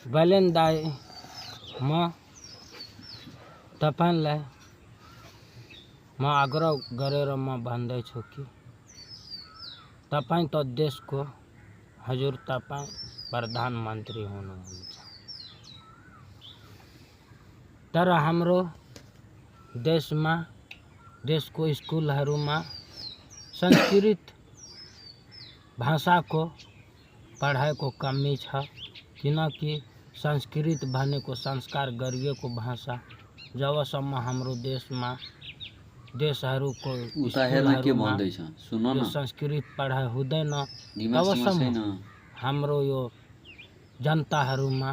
बैलेन दाई म तपाईलाई म आग्रह गरेर म भन्दैछु कि तपाईं त देशको हजुर तपाईं प्रधानमन्त्री हुनुहुन्छ, तर हाम्रो देशमा देशको स्कुलहरूमा संस्कृत भाषाको पढाइको कमी छ, किनकि संस्कृत भनेको संस्कार गरिएको भाषा। जबसम्म हाम्रो देशमा देशहरूको स्कुलहरूमा यो संस्कृत पढाइ हुँदैन तबसम्म हाम्रो यो जनताहरूमा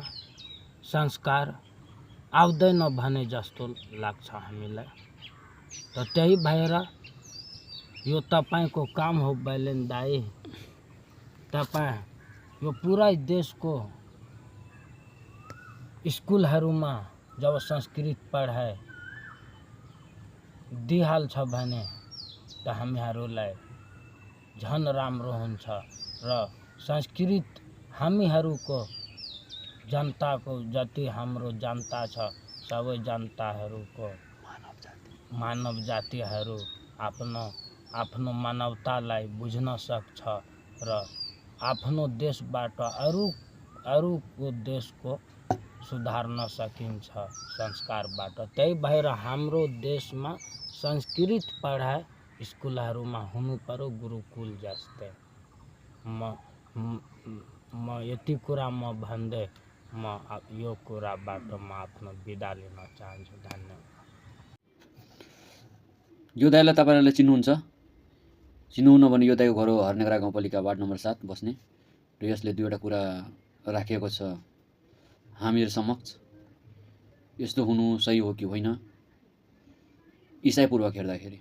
संस्कार आउँदैन भने जस्तो लाग्छ हामीलाई। त त्यही भएर यो तपाईको काम हो बैलेन दाई, तपाईं यो पुरै देशको स्कुलहरूमा जब संस्कृत पढाइ दिइहाल्छ भने त हामीहरूलाई झन राम्रो हुन्छ र संस्कृत हामीहरूको जनताको जति हाम्रो जनता छ सबै जनताहरूको मानव जातिहरू आफ्नो मानवतालाई बुझ्न सक्छ र आफ्नो देशबाट अरूको देशको सुधार्न सकिन्छ संस्कारबाट। त्यही भएर हाम्रो देशमा संस्कृत पढाइ स्कुलहरूमा हुनु पर्यो गुरुकुल जस्तै। म यति कुरा म भन्दै म यो कुराबाट म आफ्नो बिदा लिन चाहन्छु। धन्यवाद। यो दाइलाई तपाईहरुले चिन्नुहुन्छ? चिन्नुहुन्न भने यो दाइको घर हो हर्नेगरा गाउँपालिका वार्ड नम्बर 7 बस्ने र यसले दुईवटा कुरा राखेको छ हामीहरु समक्ष। यस्तो हुनु सही हो कि होइन ईसाईपूर्वक हेर्दाखेरि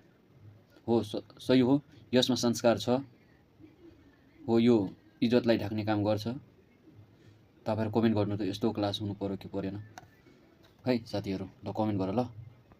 हो सही हो, यसमा संस्कार छ हो, यो इज्जतलाई ढाक्ने काम गर्छ। तपाईहरु कमेन्ट गर्नु त यस्तो क्लास हुनु पर्यो कि परेन है साथीहरु, ल कमेन्ट गर ल।